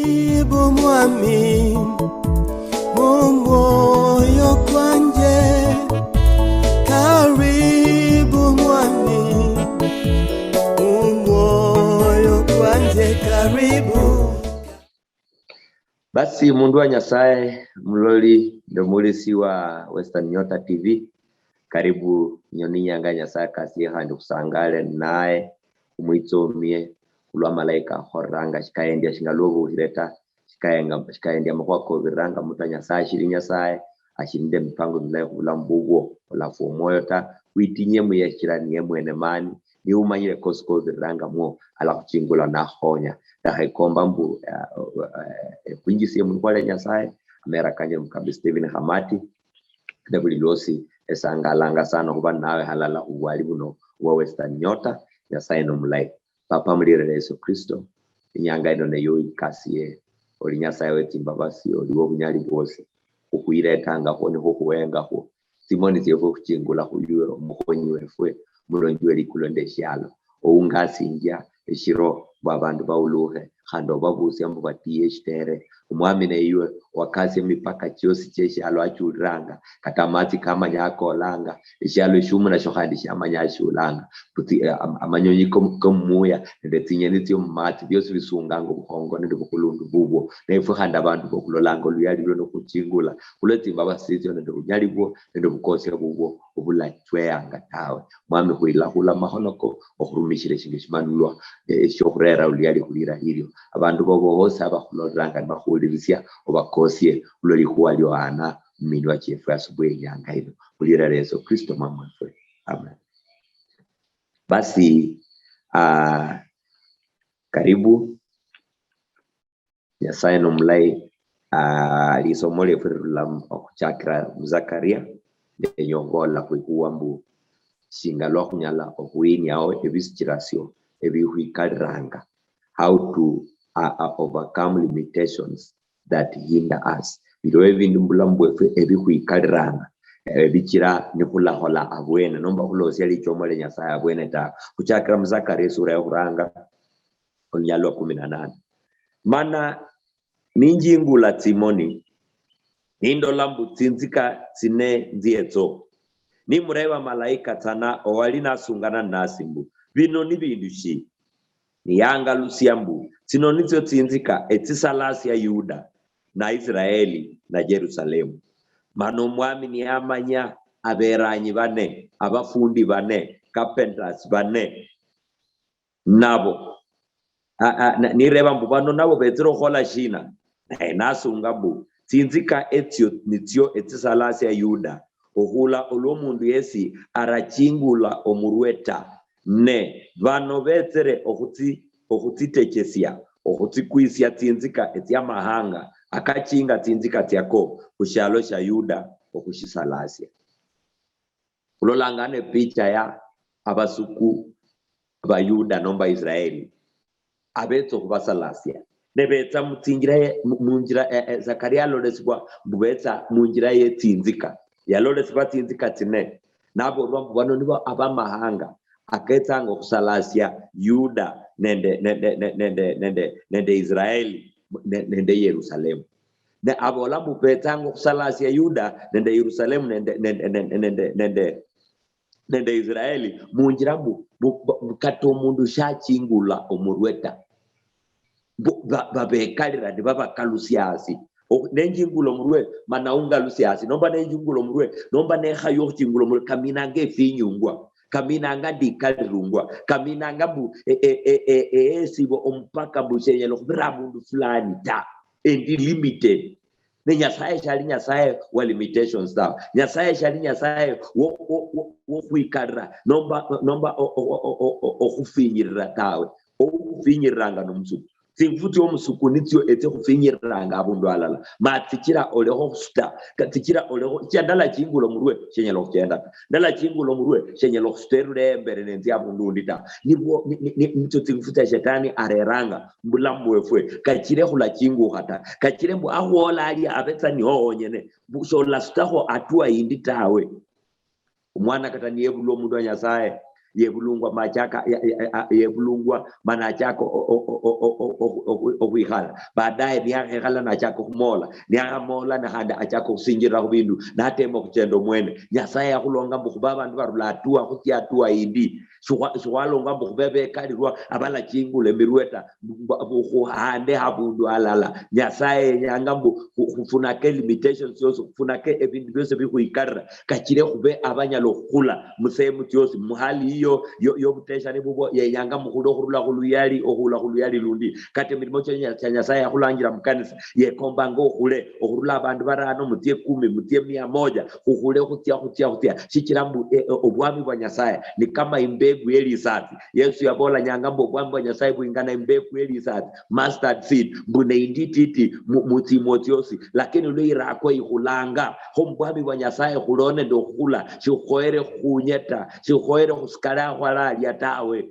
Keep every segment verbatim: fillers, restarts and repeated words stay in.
Karibu mwami, mu mwoyo kwanje. Karibu mwami, mu mwoyo kwanje, karibu. Basi, mundu wa Nyasaye, muloli nende mulisi wa Western Nyota T V, karibu. Nyoni inyanga ya Nyasaye akasie khandi khusangale naye, khumwitsomie khulwa malaika akholanga. Shikaendia shinga lwobukhire ta, shikaenga-, shikaendia amakhuwa kobiriranga muta. Nyasaye ashili Nyasaye, ashili nende mipango milayi khubulamu bubwo. Olafwa omwoyo ta, witinye muye, shichira niye mwene mani. Niye umanyire kosi kobiriranga mwo, alakhuchingula nakhonya. Ndakhekomba mbu, eh, eh, khwinjisie mwikhwa lia Nyasaye, amera kanje Mukambi Stephen Khamati, ne buli lwosi esangalanga sana khuba nawe halala khubwali buno bwa Western Nyota. Nyasaye nomulayi. Papa, mulira lia Yesu Kristo, inyanga ino neyo ikasie. Oli Nyasaye wetsimbabasi, oli wobunyali bwosi. Khukhwiretangakho nikhukhuhengakhwo. Tsimoni tsiefwe khuchingula khuywe, omukhonyi wefwe, omulonji we likulu nende eshialo. Oungasinjia eshiro mbu abandu baulukhe, khandi obabusia mbu batiye eshitere. Omwami neywe wakasia emipaka chiosi chieshialo achuliranga, kata amatsi kamanya akolanga, eshialo eshiumu nasho khandi shiamanya ashiulanga. Butsi-, eh, am-, amanyonyi kom-, komumuya nende tsinyeni tsio mumatsi biosi bisunganga obukhongo nende obukhulundu bubwo. Nefwe khandi abandu bokhulolanga oluyali lwo nokhuchingula, khulwe tsimbabasi tsitsio nende obunyali bwo nende obukosia bubwo obulachweyanga tawe. Mwami, khwilakhula amakhono ko okhurumishire shinga eshimanulwa, eh, eshokhurera oluyali khulira lilio. Abandu bobo bosi abakhulolelanga nibakhuwulirisia, obakosie khulwa likhuwa liohana muminwa chiefwe asubuhi yenyanga ino. Mulira lia Yesu Kristo Mwami wefwe. Amen. Basi, ah, karibu. Nyasaye nomulayi. Ah, lisomo liefwe lirula okhuchakira mu Zakaria, ndenya okhubola khwikhuwa mbu shinga lwa khunyala okhwiniao ebisichirasio ebikhwikaliranga, how to, uh, uh, overcome limitations that hinder us. Biliwo ebindu mubulamu bwefwe ebikhwikaliranga, eh, ebichira nikhulakhola abwene, nomba khulosia lichomo lia Nyasaye abwene ta. Khuchakira mu Zakaria esura yokhuranga, olunyalo lwa kumi na nane. Mana ninjingula tsimoni, nindola mbu tsinzika tsine nzietso. Nimureba malaika tsana owali nasungana ninasi mbu, bino ni bindu shi? Niyangalusia mbu, tsino nitsio tsinzika etsisalasia Yuda na Israeli na Jerusalemu. Mana omwami niyamanya aberanyi bane, abafundi bane, carpenters bane, nabo. A, a, na-, nireba mbu, bano nabo betsire okhukhola shina? Naye nasunga mbu, tsinzika etsio nitsio etsisalasia Yuda, okhula olwa omundu yesi arachingula omurwe ta, ne bano betsire okhutsi-, okhutsitechesia, okhutsikwisia tsinzika etsiamahanga akachinga tsinzika tsiako khushialo shia Yuda okhushisilasia. Khulolanga ano epicha ya abasuku ba Yuda nomba Israeli, abetsa okhubasalasia. Ne betsa mutsinjira ye-, mu-, munjira, eh, eh, Zakaria alolesibwa mbu betsa munjira ye tsinzika. Yalolesibwa tsinzika tsine. Nabolwa mbu bano nibo abamahanga aketsanga okhusalasia Yuda nende, nende, ne-, nende, nende, nende Israeli, ne-, nende Yerusalemu. Ne abola mbu betsanga okhusalasia Yuda nende Yerusalemu nende, nende, nende, nende, nende, nende Israeli munjira mbu, mbu, mbu, mbu kata omundu shachingula omurwe ta. Mbu ba-, babekalira nibabakalusia hasi. O-, nenjingula omurwe, mana ungalusia hasi. Nomba nenjingula omurwe, nomba nekhaya okhuchingula omurwe, kaminanga efinyungwa. Kaminanga ndikalirungwa. Kaminanga mbu, e, e, e, e, e, esibo omupaka mbu shenyala okhubira abundu fulani ta. Endi limited. Ne Nyasaye shali Nyasaye wa limitations tawe. Nyasaye shali Nyasaye wo, wo, wo, wo khwikalira, nomba, nomba o-, o-, okhufinyirira tawe. Okhufinyiriranga nomusuku. Tsingufu tsiomusuku nitsio etsia khufinyiriranga abundu alala. Ma tsichira olekho khusuta, ka-, tsichira olekho, chia ndalachingula omurwe, shenyala okhuchenda ta. Ndalachingula omurwe, shenyala okhusuta erula embere nenzia abundu undi ta. Nibwo, ni-, ni-, ni-, nitsio tsingufu tsia shetani areranga mubulamu bwefwe. Kachire khulachingukha ta. Kachire mbu akhwola alia abetsa niho honyene. Mbu sholasutakho hatua yindi tawe. Omwana kata niyebulwa omundu wa Nyasaye, yebulungwa machaka, ya-, ya-, ya-, yebulungwa mana achaka o-, o-, okhwikhala. Baadaye niyakhekhala nachaka okhumoola. Niyakhamoola na khandi achaka okhusinjirira khubindu, natema okhuchenda omwene. Nyasaye yakhulonga mbu khuba abandu barula hatua khutsia hatua yindi. Shikhwa-, shikhwalonga mbu khube bekalirwa abalachingula emirwe ta, mbu-, mbu khuhande habundu halala. Nyasaye yenyanga mbu khu-, khufunake limitations tsiosi, khufunake ebindu biosi bikhwikalira, kachire khube abanyala okhukula musehemu tsiosi. Muhali iyo yo-, yobuteshani bubwo, yenyanga mukhule okhurula khuluyali okhula khuluyali lundi. Kata emirimo chia Nya-, chia Nyasaye yakhulangira mukanisa, yekombanga okhule okhurula abandu barano, mutsie kumi, mutsie mia moja, khukhule khutsia, khutsia, khutsia. Shichira mbu, e, e, obwami bwa Nyasaye ni kama imbegu yelisatsi. Yesu yabolanyanga mbu obwami bwa Nyasaye bwingana imbegu yelisatsi, mustard seed, mbu neindititi mu, mutsimwo tsiosi, lakini lwa irakwa ikhulanga. Kho mubwami bwa Nyasaye khulio nende okhukula, shikhukhoyere khukhunye ta, shikhukhoyere khusikale akhwalalia tawe.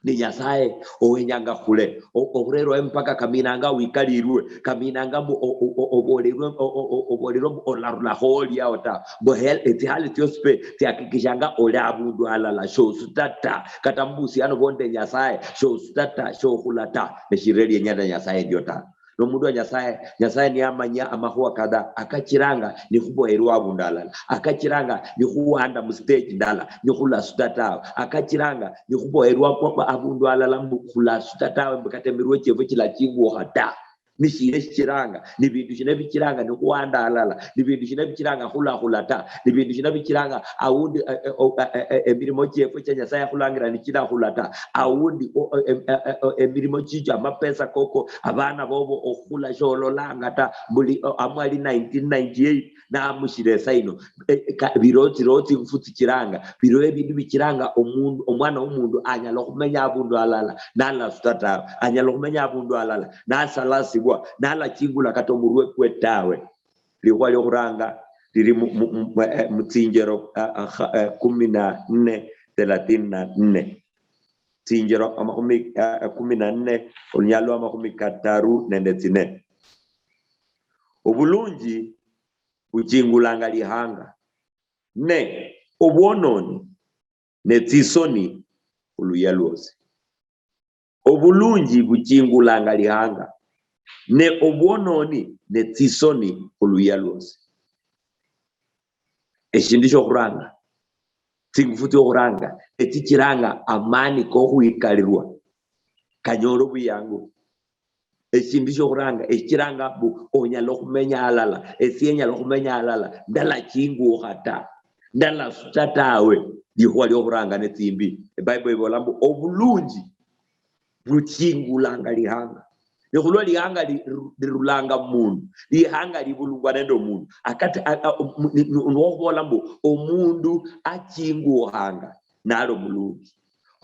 Ni Nyasaye owenyanga khule, o-, okhurerwa emipaka kaminanga wikalirwe, kaminanga mbu o-, o-, o-, obolerwe, o-, o-, o-, obolerwe mbu olarula kholi ao ta. Mbu hel-, etsihali tsiosi pe tsiakikishanga oli abundu halala, shosuta ta. Kata mubusiano bonde Nyasaye, shosuta ta, shokhula ta. Neshireri enyata Nyasaye ndio ta. Nomundu wa Nyasaye, Nyasaye niyamanya amakhuwa kadha, akachiranga nikhuboherwa abundu halala, akachiranga nikhuwanda mu stage ndala, nikhulasuta tawe, akachiranga nikhuboherwa kwa, kwa abundu halala mbu khulasuta tawe, mbu kata emirwe chiefwe chilachingukha ta. Nishina shichiranga, ni bindu shina bichiranga nikhuwanda halala, ni bindu shina bichiranga khulakhula ta, ni bindu shina bichiranga aundi, eh, eh, o-, eh, eh, eh, emirimo chiefwe chia Nyasaye yakhulangira nichilakhula ta, aundi, o-, o-, em-, eh, eh, o-, emirimo chicho, amapesa koko, abana bobo okhula shololanga ta, buli, o-, amwali nineteen ninety-eight, namushira esaino. E, e, ka-, biro, tsiro tsingufu tsichiranga, biro ebindu bichiranga omundu, omwana womundu anyala okhumenya abundu halala, nalasuta tawe, anyala okhumenya abundu halala, nasalasibwa, nalachingula kata omurwe kwe tawe. Likhuwa liokhuranga lili mu, mu, mu, mu, eh, Mutsinjero, ah, ah, kha-, eh, kumi na nne, thelathini na nne. Tsinjero amakhumi, ah, ah, kumi na nne, olunyalo lwa amakhumi kataru nende tsine. Obulunji buchingulanga lihanga, ne obwononi ne tsisoni khuluya lwosi. Obulunji buchingulanga lihanga, ne obwononi ne tsisoni khuluya lwosi. Eshindu shiokhuranga, tsingufu tsiokhuranga etsichiranga amani kokhwikalirwa kanyole obuyangu. Eshindu shiokhuranga eshichiranga mbu onyala okhumenya halala, esie enyala okhumenya halala, ndalachingukha ta, ndalasuta tawe. Likhuwa liokhuranga ne tsimbi. Ebible ibola mbu obulunji buchingulanga lihanga. Nikhulwa lihanga li-, lirulanga mumundu, lihanga libulungwa nende omundu. Akati, a-, a-, omu-, ni-, ni-, niwokhubola mbu omundu achingukhanga nali omulunji.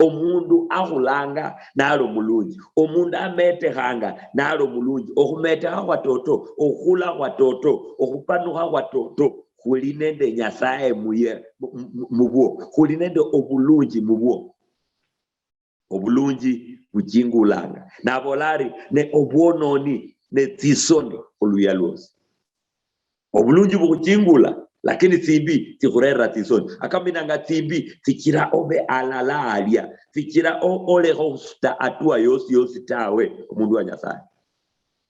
Omundu akhulanga nali omulunji. Omundu ametekhanga nali omulunji. Okhumetekha khwa toto, okhula khwa toto, okhupanukha khwa toto, khuli nende Nyasaye muye, mu-, mu-, mubwo. Khuli nende obulunji mubwo. Obulunji buchingulanga. Nabola ari, ne obwononi ne tsisoni khuluya lwosi. Obulunji bukhuchingula, lakini tsimbi tsikhurerera tsisoni. Akaminanga tsimbi tsichira obe alala alia, tsichira o-, olekha okhusuta hatua yosi yosi tawe, omundu wa Nyasaye.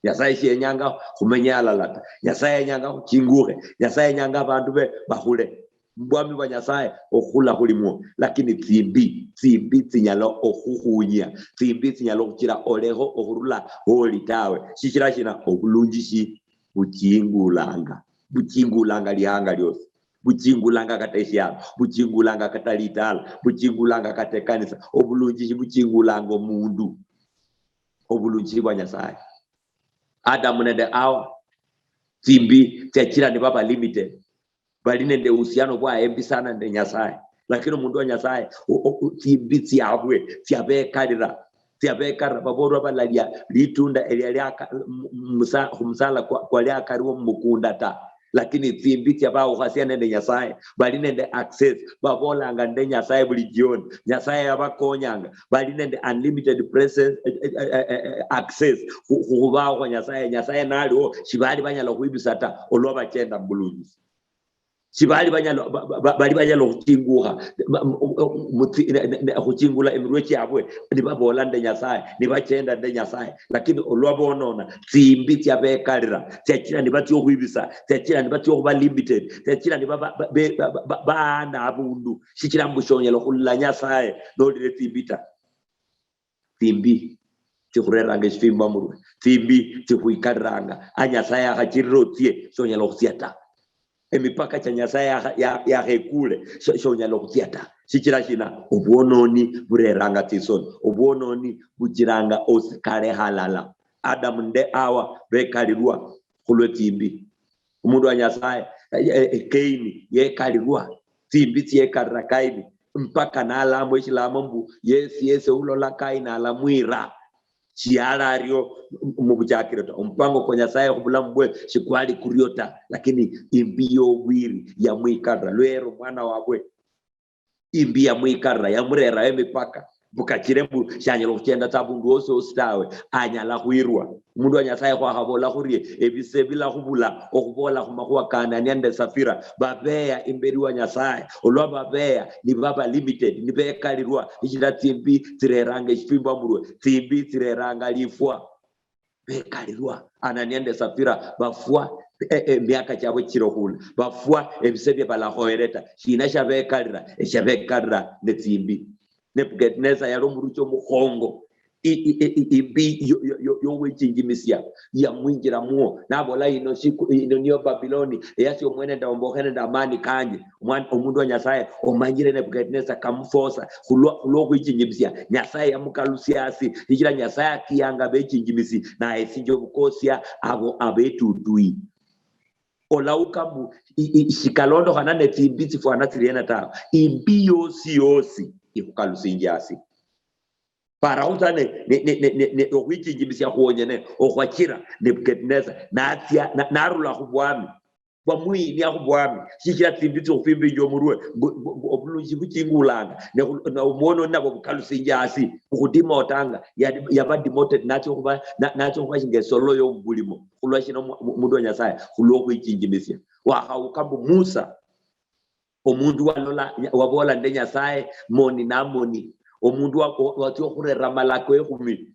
Nyasaye shiyenyanga khumenya halala ta. Nyasaye yenyanga khuchingukhe. Nyasaye yenyanga abandu be bakhule. Mubwami bwa Nyasaye okhula khulimwo, lakini tsimbi, tsimbi tsinyala okhukhunyia, tsimbi tsinyala okhuchira olekho okhurula holi tawe. Shichira shina? Obulunji shi buchingulanga, buchingulanga lihanga liosi, buchingulanga kata eshialo, buchingulanga kata litala, buchingulanga kata ekanisa. Obulunji shi buchingulanga omundu, obulunji bwa Nyasaye. Adamu nende Hawa, tsimbi tsiachira nibaba limited. Bali nende uhusiano bwa embi sana nende Nyasaye. Lakini omundu wa Nyasaye, o-, o-, o-, tsimbi tsiabwe, tsiabekalira, tsiabekalira, babolwa balalia litunda elia liaka-, mu-, musa-, khumusala kwa, kwali akariwo mumukunda ta. Lakini tsimbi tsia bawukhasia nende Nyasaye, bali nende access, babolanga nende Nyasaye buli jioni. Nyasaye yabakonyanga, bali nende unlimited presence, eh, eh, eh, eh, eh, access khu, khu, khubawo khwa Nyasaye. Nyasaye naliwo, shibali banyala khwibisa ta, olwa bachenda mubulunjisi. Sibali banyala ba- ba- ba- bali banyala okhuchingukha, ba- mu- mu- mutsi- ne- ne- ne- okhuchingula emirwe chiabwe, nibaboola nde Nyasaye, nibachenda nde Nyasaye. Lakini olwa bonona, tsimbi tsiabekalira, tsiachira nibatsia okhwibisa, tsiachira nibatsia okhuba limited, tsiachira niba ba- ba- be- ba- ba- ba- baana abundu, shichira mbu shonyala okhulula Nyasaye nolire tsimbi ta. Tsimbi tsikhureranga eshifimba murwe, tsimbi tsikhwikaliranga a Nyasaye akhachirira otsie, shonyala okhutsia ta. Emipaka chia Nyasaye yakha- ya- yakhekule, sho- shonyala okhutsia ta. Shichira shina? Obwononi bureranga tsisoni, obwononi buchiranga osikale halala. Adamu nde Awa bekalirwa khulwe tsimbi. Omundu wa Nyasaye, eh, eh, Kaini yekalirwa, tsimbi tsiekalira Kaini, mpaka nalamwa eshilamo mbu yesi yesi ulola Kaini alamwira. Shiali ario mubuchakiro ta. Omupango kwa Nyasaye khubulamu bwe shikwali kurio ta, lakini imbi yobwiri yamwikalira. Lwero omwana wabwe, imbi yamwikalira, yamureraho emipaka, mbu kachire mbu shanyala okhuchenda tsa abundu wosi wosi tawe, anyala khwirwa. Omundu wa Nyasaye, khwakhabola khurie, ebise bila khubula okhubola khumakhuwa ka Anania nende Safira, babeya imberi wa Nyasaye. Olwa babeya, nibaba limited, nibekalirwa, shichira tsimbi tsireranga eshifimba murwe, tsimbi tsireranga lifwa. Bekalirwa. Anania nende Safira bafwa, e- e- emiaka chiabwe chichira okhula, bafwa ebise bia balakhoyere ta. Shina shabekalira? Eshabekalira netsimbi. Nebukadneza yali omuruchi omukhongo. I- i- i- i- imbi yo- yo- yo- yowechinjimisia yamwinjiramwo, nabola, ino shiku- ino niyo Babiloni eyasi omwene ndaombokhe nende amani kanje. Omwana, omundu wa Nyasaye, omanyire Nebukadneza kamufosa khulwa- khulwokhwichinjimisia. Nyasaye yamukalusia asi, shichira Nyasaye akiyanga abechinjimisi, naye sinje obukosia abo abetutui. Olauka mbu i- i- shikalondokhana netsimbi tsifwana tsiriena tawe. Imbi yosi yosi ikhukalusinjia asi. Parakho tsa ne- ne- ne- ne- ne- ne- okhwichinjimisia khwonyene okhwachira Nebukadneza natsia na- narula khubwami, bamwinia khubwami, shichira tsimbi tsiokhufimba injia omurwe, mbu- mbu- mbu obulunji buchingulanga, ne khu- na omwononi nabo bukalusinjia asi, bukhudimotanga, yali- yaba demoted, natsia okhuba na- natsia okhuba shinga esolo yomubulimo. Khulwa shina omu- omu- omundu wa Nyasaye? Khulwokhwichinjimisia. Wakhauka mbu Musa, omundu walola, wabola nde Nyasaye moni na moni, omundu wa- wa- watsia okhurera amalako ekhumi,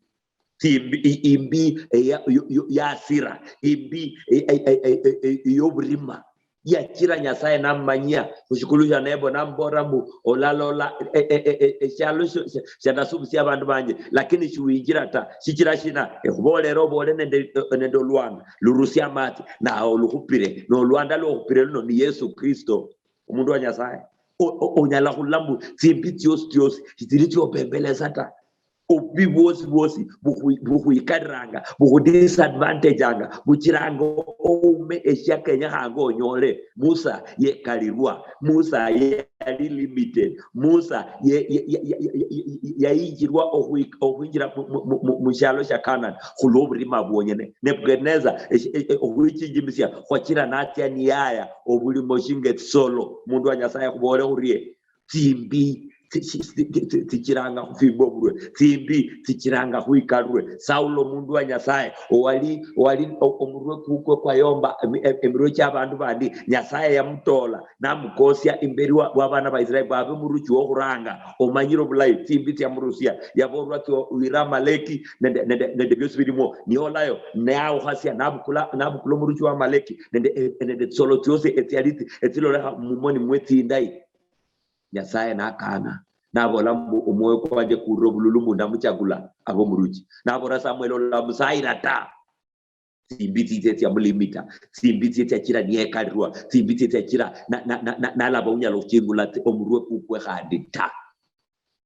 tsimbi- i- imbi eya- yo- yo- yasira, imbi e- e- e- e- e- e- yoburima, yachira Nyasaye namumanyia khushikulu shia Nebo, namubolera mbu, olalola e- e- e- e- eshialo shio- shia- shiandasubusia abandu banje, lakini shiwinjira ta. Shichira shina? Ekhubolera obole nende nende olwanda lurusia amatsi, nawe olukhupire, nolwanda lwokhupire luno ni Yesu Kristo, omundu wa Nyasaye. O- o- onyala khulula mbu tsimbi tsiosi tsiosi shitsili tsiopembelesa ta. Obubi bwosi bwosi bukhu- bukhwikariranga, bukhudisadvantaganga, buchiranga oume eshia kenyekhanga onyole. Musa yekalirwa, Musa yali limited, Musa ye- ye- ye- ye- ye- ye- ye- ye- yayinjirwa okhwi- okhwinjira mu- mu- mu- mu- mushialo shia Canaan khulwoburima bwonyene. Nebukadneza eshi- e- e- okhwichinjimisia khwachira natsia niyaya obulimo shinga etsisolo. Mundu wa Nyasaye, khubole khurie, tsimbi tsi- tsi- tsi- tsi- tsichiranga khufimba oburwe, tsimbi tsichiranga khwikalirwe. Saulo omundu wa Nyasaye, owali owali o- omurwe kukwe kwayomba emi- em- emirwe chia abandu bandi, Nyasaye yamutola namukosia imberi wa- wa bana ba Israeli babe muruchi wokhuranga. Omanyire obulayi tsimbi tsiamurusia, yabolwa tio wira Amaleki nende, nende, nende biosi bilimwo. Niolayo naukhasia, nabukula nabukula omuruchi wa Amaleki nende, nende tsisolo tsiosi etsiali tsi- etsilolekha mumoni mwe tsindayi. Nyasaye nakana, nabola mbu, omwoyo kwanje kurira obululu mbu ndamuchakula abe omuruchi. Nabola Samuel, olamusayira ta. Tsimbi tsitse tsiamulimita, tsimbi tsie tsiachira niyekalirwa, tsimbi tsie tsiachira na- na- na- na- nalaba unyala okhuchingula tsi- omurwe kukwe khandi ta.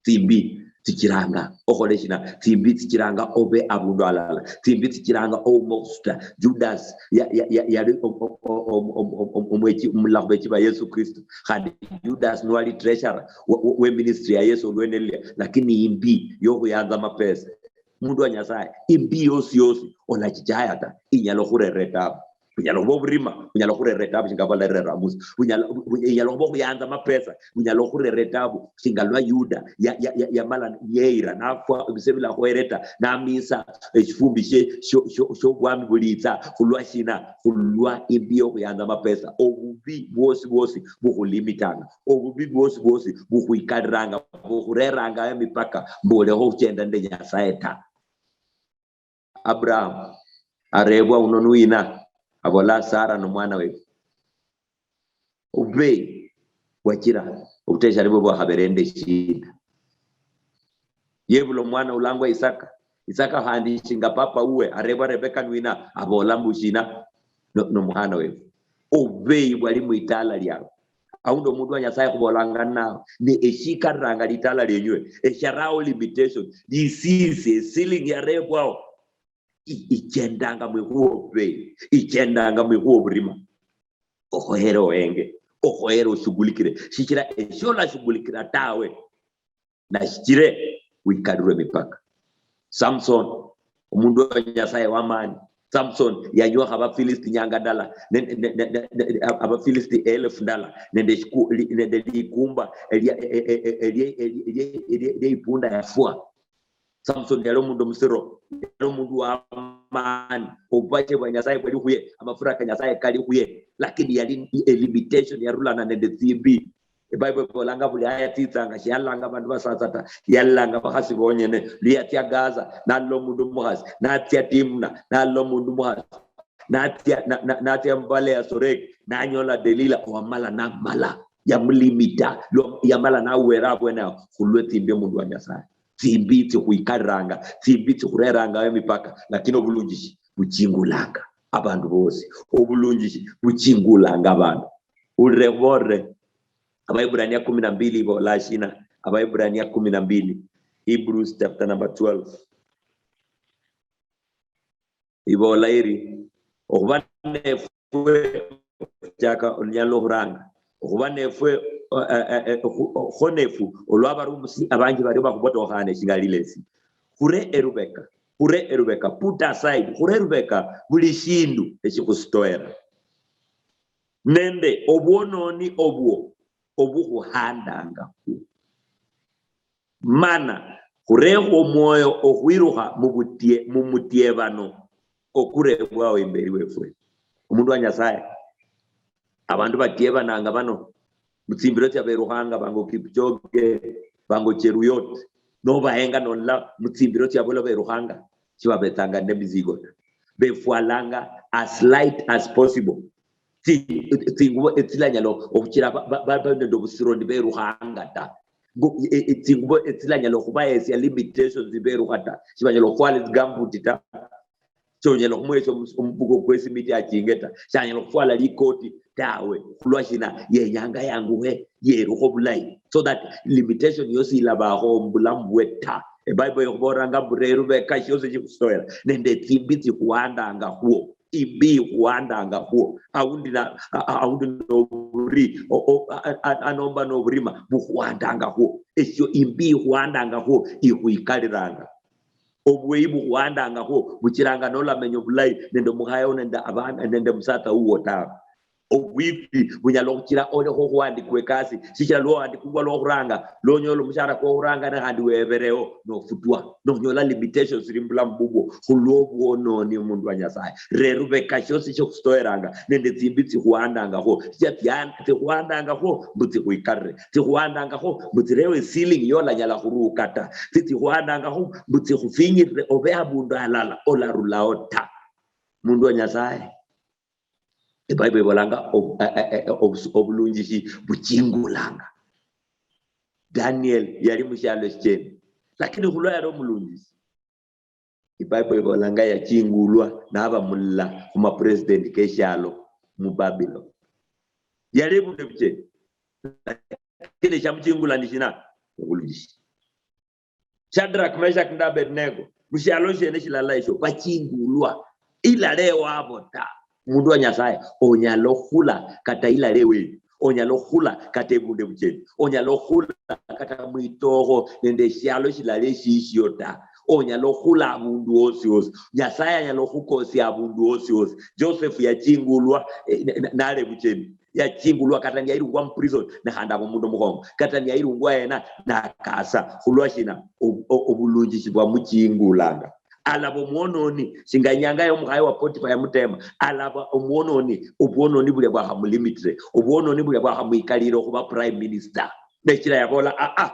Tsimbi tsichiranga okhole shina? Tsimbi tsichiranga obe abundu alala. Tsimbi tsichiranga oume okhusuta. Judas ya- ya- ya- yali om- om- om- om- om- om- omwechi- omulala khubechi ba Yesu Kristo. Khandi Judas niwali treasurer we- we- we ministry ya Yesu olwene lulia, lakini imbi yokhuyanza amapesa. Mundu wa Nyasaye, imbi yosi yosi olachichaya ta, inyala okhurera etabu. Bunyala khuba oburima, bunyala khurera etabu shinga bala rera Musa. Bunyala, bu-, bu-, inyala khuba okhuyanza amapesa, bunyala khurera etabu shinga lwa Yuda ya, ya, ya, yamala yeyira, nafwa ebise bilakhoyere ta, namisa eshifumbi shie, shio, shio, shiobwami bulitsa. Khulwa shina? Khulwa imbi yokhuyanza amapesa. Obubi bwosi bwosi bukhulimitanga. Obubi bwosi bwosi bukhwikaliranga, bukhureranga emipaka, mbu olekha okhuchenda nende Nyasaye ta. Abraham arebwa, "Uno nuina?" Abola, "Sara nomwana wefu." Obubeyi bwachira obuteshali bwe bwakhabere nende shida. Yebula omwana ulangwa Isaka. Isaka khandi shinga papa uwe arebwa, "Rebeka nuina?" Abola mbu shina? "No-, nomukhana wefu." Obubeyi bwali mwitala liawe. Aundi omundu wa Nyasaye khubolanga nawe, ne eshikaliranga litala lienywe, esharao limitation, lisisi, esiling yarebwao, i-, ichendanga mwikhuwa obubeyi, ichendanga mwikhuwa oburima. Okhoyere ohenge, okhoyere oshughulikire, shichira esholashughulikira tawe, nashichire wikalirwe emipaka. Samson, omundu wa Nyasaye wamani. Samson yanywakha Abafilisti nyanga ndala, ne-, ne-, ne-, ne-, ne-, Abafilisti elfu ndala, nende shiku-, li-, nende likumba elia, e-, e-, e-, elie-, elie-, elie-, elie-, elie ipunda yafwa. Samson yali omundu omusiro, yali omundu wamani. Obubache bwa Nyasaye bwali khuye, amafura ka Nyasaye kali khuye, lakini yali a limitation yarulana nende tsimbi. Ebible ibolanga buli aya tsitsanga, shiyalanga abandu basatsa ta, yalanga abakhasi bonyene. Luyatsia Gaza, nalola omundu omukhasi, natsia Timna, nalola omundu omukhasi, natsia, na-, na-, natsia mubala ya Sorek, nanyola Delila, owamala namala, yamulimita, lwa-, yamala nawera abwene awo, khulwe tsimbi omundu wa Nyasaye. Tsimbi tsikhwikariranga, tsimbi tsikhureranga emipaka, lakini obulunjishi buchingulanga abandu bosi. Obulunjishi buchingulanga abandu. Ulire khubolire, Abaebrania kumi na mbili ibola shina? Abaebrania kumi na mbili, Hebrews chapter number twelve. Ibola iri, "Okhuba nefwe," chaka olunyala okhuranga, "okhuba nefwe, eh, eh, eh, okhu-, okho nefu, olwa abarumusi abanji bario bakhubotokhane shinga lilesi. Khure erubeka, khure erubeka, put aside, khure erubeka buli shindu eshikhusitoera, nende obwononi obwo obukhuhandangakhu." Mana khurekho omwoyo okhwirukha mubutie-, mumutiebano okurebwao imberi wefwe. Omundu wa Nyasaye, abandu batiebananga bano, mutsimbiro tsiaberukhanga, bango Kipchoge, bango Cheruyot, nobahenga nolola mutsimbiro tsiabo lwa berukhanga, shibabetsanga nemizigo ta. Befwalanga as light as possible. Tsi-, tsingubo etsilanyala okhuchira ba-, ba-, ba-, ba nende obusiro niberukhanga ta. Ngu-, e-, e-, tsingubo etsilanyala okhubahesia limitations niberukha ta. Shibanyala okhufwala tsigumboot ta. Shonyala okhumuhesia omus-, omubuko kwesimiti achinge ta. Shanyala okhufwala likoti tawe. Khulwa shina? Yenyanga yanguhe, yerukhe obulayi. So that limitation yosi ilabaho mubulamu bwe ta. Ebible ikhubolanga mbu rero beka shiosi shikhusoera nende tsimbi tsikhuhandanga khwo. Imbi ikhuhandanga khwo. Aundi na, a-, a-, aundi noburi, o-, o-, a-, a-, anomba noburima bukhuhandanga khwo. Esho imbi ikhuhandanga khwo ikhwikaliranga. Obweyi bukhuhandanga khwo buchiranga nolamenya obulayi nende omukhaye nende abana nende musatsa wuwo tawe. Obwifi bunyala okhuchira olekha okhuhandikwa ekasi, shichira lwohandikibwa lwokhuranga, lwonyola omushahara kwokhuranga, ne khandi webereo, nofutwa, nonyola limitations iri mubulamu bubwo khulwobwononi omundu wa Nyasaye. Rero beka shiosi shiokhusitoeranga nende tsimbi tsikhuhandangakho, shichira tsia-, tsikhuhandangakho mbu tsikhwikarire, tsikhuhandangakho mbu tsirewo esiling yolanyala khuruka ta, tsi-, tsikhuhandangakho mbu tsikhufinyirire obe abundu alala olarulao ta. Mundu wa Nyasaye. Ebible ibolanga ob-, e-, e-, e-, obus-, obulunjishi buchingulanga. Daniel yali mushialo shicheni, lakini khulwa yali omulunjishi, Ebible ibolanga yachingulwa naba mulala khumapresident keshialo mu Babylon. Yali ebundu ebucheni, lakini eshiamuchingula ni shina? Obulunjishi. Shadrach, Meshach nende Abednego, mushialo shiene shilala esho, bachingulwa. Ilala ewabo ta. Mundu wa Nyasaye, onyala okhula kata ilala ewe. Onyala okhula kata ebundu ebucheni. Onyala okhula kata mwitokho nende eshialo shilala eshishio ta. Onyala okhula abundu wosi wosi. Nyasaye anyala okhukosia abundu wosi wosi. Joseph yachingulwa, eh, na- na- nali ebucheni. Yachingulwa kata niyayirungwa mu prison, ne khandi aba omundu omukhongo. Kata niyayirungwa yena, nakasa. Khulwa shina? Ob- o- obulunjishi bwamuchingulanga. Alaba omwononi, shinga inyanga yomukhaye wa Potifa yamutema. Alaba omwononi, obwononi bulia bwakhamulimitire, obwononi bulia bwakhamwikalire okhuba prime minister. Nechira yabola, "Ah, ah,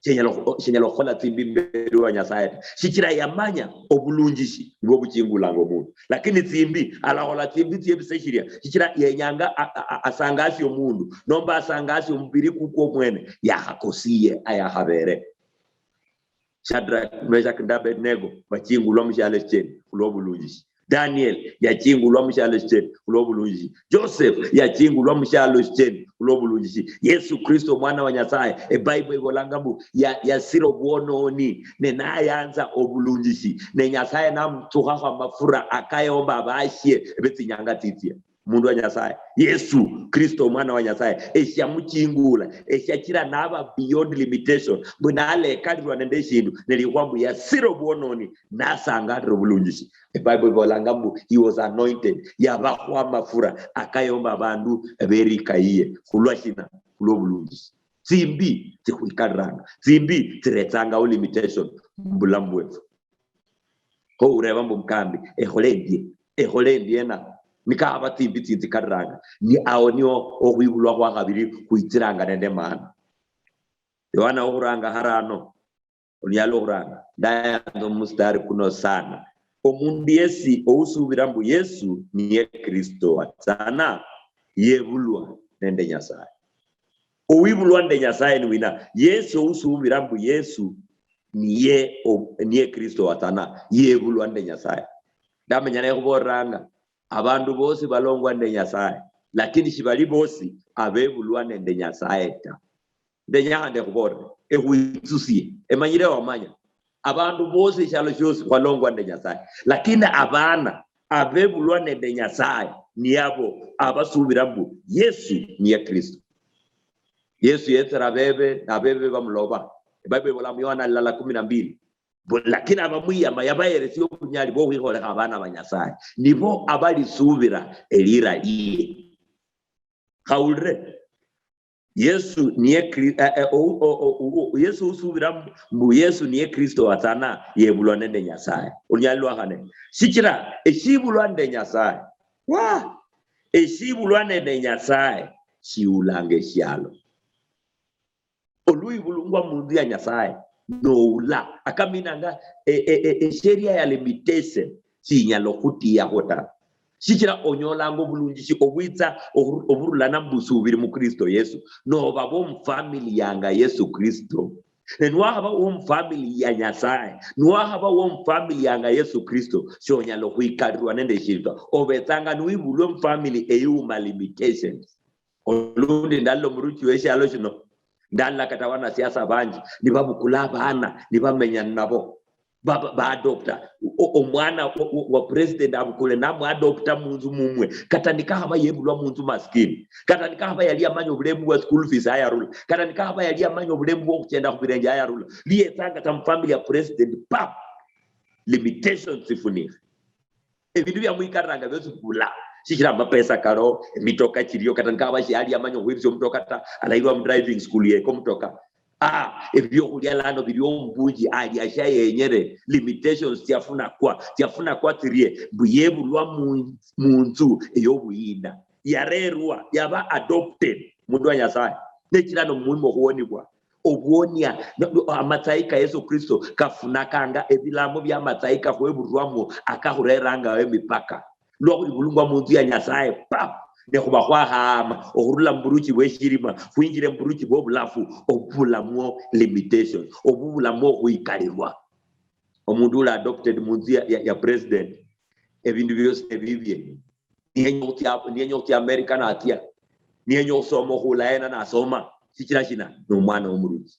shinyala okhu- shinyala okhukhola tsimbi imberi wa Nyasaye ta." Shichira yamanya obulunjishi nibwo buchingulanga omundu. Lakini tsimbi, alakhola tsimbi tsiebise shiria, shichira yenyanga a- a- a- asangasie omundu, nomba asangasie omubiri kukwo omwene, yakhakosiye ayakhabere. Shadrach, Meshach nende Abednego bachingulwa mushialo shicheni khulwa obulunjishi. Daniel yachingulwa mushialo shicheni khulwa obulunjishi. Joseph yachingulwa mushialo shicheni khulwa obulunjishi. Yesu Kristo, omwana wa Nyasaye, eBible ibolanga mbu ya- yasira obwononi, ne nayanza obulunjishi, ne Nyasaye namutsukhakho amafura akayomba abashie betsinyanga tsitsie. Mundu wa Nyasaye, Yesu Kristo, omwana wa Nyasaye, eshiamuchingula, eshiachira naba beyond limitation, mbu nalekalirwa nende eshindu, nelikhuwa mbu yasira obwononi, nasangalira obulunjishi. Ebible ibolanga mbu he was anointed, yabakhwa amafura akayomba abandu berika yiye. Khulwa shina? Khulwa obulunjishi. Tsimbi tsikhwikaliranga, tsimbi tsiretsangawo limitation mubulamu bwefu. Kho ureba mbu, "Mukambi, ekhole endie, ekhole endie ena?" Nikakhaba tsimbi tsinzikaliranga, ni awo niwo okhwibulwa khwa khabiri khwitsiranga nende maana. Yohana okhuranga harano, onyala okhuranga, ndayanza omustari kuno sana. Omundu yesi ousubira mbu Yesu niye Kristo watsana, yebulwa nende Nyasaye. Owibulwa nende Nyasaye ni wina? Yesu ousubira mbu Yesu niye o- niye Kristo watsana, yebulwa nende Nyasaye. Ndamenya nekhubolanga, abandu bosi balongwa nende Nyasaye, lakini shibali bosi abebulwa nende Nyasaye ta. Ndenya khandi ekhubolere, ekhwitsusie, emanyire wamanya, abandu bosi eshialo shiosi khwalongwa nende Nyasaye, lakini abana abebulwa nende Nyasaye niabo abasubira mbu Yesu niye Kristo. Yesu yetsera abebe, nabebe bamuloba. Ebible ibola mu Yohana lilala kumi na mbili, mbu, "Lakini abamwiyama yabaheresia obunyali bwokhwikholekha abana ba Nyasaye, nibo abalisubira elira liye." Khawulire, Yesu niye Kri- eh, eh, o- o- o- o- Yesu usubira mbu Yesu niye Kristo watsana, yebulwa nende Nyasaye. Olunyali lwa khane, shichira eshibulwa nende Nyasaye, wa eshibulwa nende Nyasaye shiulanga eshialo. Olwibulungwa munzu ya Nyasaye noula, akaminanga e- e- e- esheria ya limitation shinyala okhutiyakho ta. Shichira onyolanga obulunjishi obwitsa okhuru- oburulana mubusubiri mu Kristo Yesu, noba womufamily yanga Yesu Kristo. Ne niwakhaba womufamily ya Nyasaye, niwakhaba womufamily yanga Yesu Kristo, shonyala okhwikarirwa nende eshindu ta. Obetsanga niwibulwe mufamily eyuma limitations. Olundi ndalola omuruchi weshialo shino, ndalola kata wanasiasa banji nibabukula abana nibamenya nabo, ba- ba- baadopta o- omwana wa- wa- wa president, abukule namuadopta munzu mumwe, kata nikakhaba yebulwa munzu maskini, kata nikakhaba yali yamanya obulemu bwa school fees ayarula, kata nikakhaba yali yamanya obulemu bwokhuchenda khubirenje ayarula, liyetsanga ta mufamily ya president, pap, limitations tsifunikhe. Ebindu biamwikariranga biosi bula, shichira amapesa karo, emitoka chirio, kata nikaba shiali amanya okhwirisia omutoka ta, alayirwa mu driving school yeko omutoka. Ah, ebiokhulia lano biri omubuji alia shayenyere, limitations tsiafunakwa, tsiafunakwa tsirie, mbu yebulwa mu- munzu eyobuyinda, yarerwa, yaba adopted mundu wa Nyasaye, nechira nomumwima okhuwonibwa. Obwonia, no- no- amatsayi ka Yesu Kristo kafunakanga ebilamo bia amatsayi kakhweburwamo, akakhurerangaho emipaka. Lwakhwibulungwa munzu ya Nyasaye, pap, nekhuba khwakhahama okhurula muburuchi bweshirima khwinjire muburuchi bwobulafu, obubulamwo limitations, obubulamwo okhwikalirwa. Omundu uli adopted munzu ya, ya, ya president, ebindu biosi nebibye. Niyenya okhutsia, niyenya okhutsia America natsia, niyenya okhusoma okhula ena nasoma. Shichira shina? Nomwana womuruchi,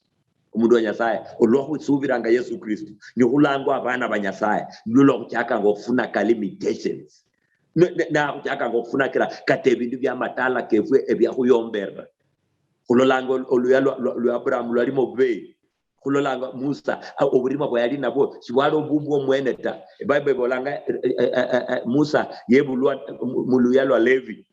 omundu wa Nyasaye. Olwa khusubiranga Yesu Kristo, nikhulangwa abana ba Nyasaye, nilwo lwa khuchakanga okhufuna ka limitations. Ne- ne- nakhuchakanga okhufuna kira kata ebindu bia matala kefwe ebiakhuyomberera. Khulolanga ol- oluya lwa, lwa, lwa Abraham lwalimo obubeyi. Khulolanga Musa, a, oburima bwa yali nabwo, shibwali obubwo omwene ta. Ebible ibolanga, eh, eh, eh, eh, eh, Musa yebulwa, eh, mu, mu luya lwa Levi.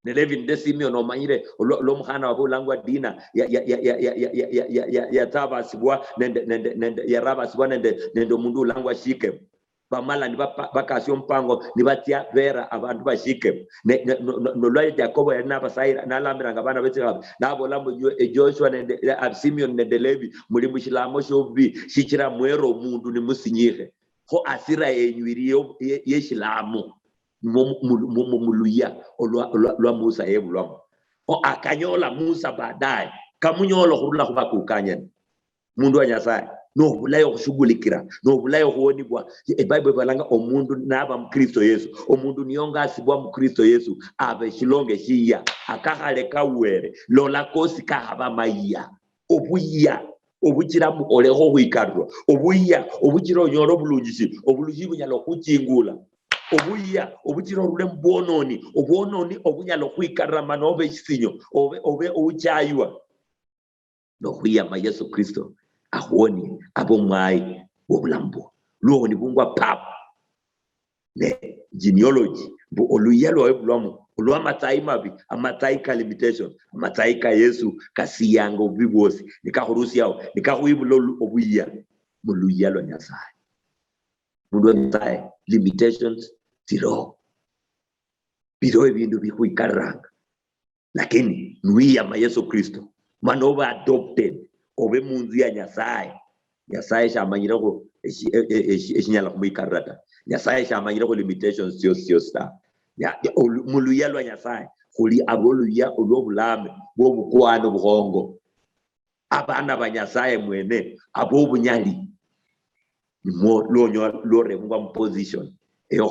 Ne Levi nde Simeon, omanyire, olwo, olwo omukhana wabwe ulangwa Dina, ya, ya, yatabasibwa nende, nende, nende, yarabasibwa nende, nende omundu ulangwa Shikemu. Bamala nibapa-, bakasia omupango, nibatsia bera abandu ba Shikemu. Ne, ne, no, no, nolwa Yakobo yali nabasayira, nalamiranga abana betsikhabi, nabola mbu, "Nywe, eh, Joshua nende, eh, Simeon nende Levi, muli mushilamo shobubi, shichira mwera omundu nimusinyikhe. Kho asira yenyu iri yo, ye, yeshilamo." Mu, mu, mu, mu, muluya olwa, olwa, lwa Musa yebulwamo. Kho akanyola Musa baadaye, kamunyola okhurula khubakukanyani. Mundu wa Nyasaye, nobulayi okhushughulikira, nobulayi okhuwonibwa. Ebible ibolanga omundu naba mu Kristo Yesu, omundu niyongasibwa mu Kristo Yesu, aba eshilonge shiyia, akakhale kawere, lola kosi kakhaba mayia. Obuyia obuchira mbu olekha okhwikarira, obuyia obuchira onyole obulunjishi, obulunjishi bunyala okhuchingula, obuyia obuchira orule mubwononi, obwononi obunyala okhwikarira mana obe eshisinyo, obe, obe ouchaywa. Nokhwiyama Yesu Kristo akhuonie, abe omwayi wobulamu bwo. Luhoni bungwa papu. Ne genealogy, mbu oluyia lwawe bulwamo, olwa amatsayi mabi, amatsayi ka limitation, amatsayi ka Yesu kasiyanga obubi bwosi, nikakhurusiawo, nikakhwibula olu-, obuyia muluyia lwa Nyasaye. Mundu wa Nyasaye, limitations tsiliho. Biliho ebindu bikhwikariranga. Lakini nwiyama Yesu Kristo, mana obe adopted, obe munzu ya Nyasaye. Nyasaye shamanyilekho eshi-, e-, e-, eshi-, eshinyala khumwikarira ta. Nyasaye shamanyilekho limitations tsiosi tsiosi ta. Ya, ya, olu-, muluyia lwa Nyasaye, khuli aboluyia olwobulame, bwobukwano, bukhongo. Abana ba Nyasaye mwene, abobunyali. Nimwo lwonyola lworebwa mu position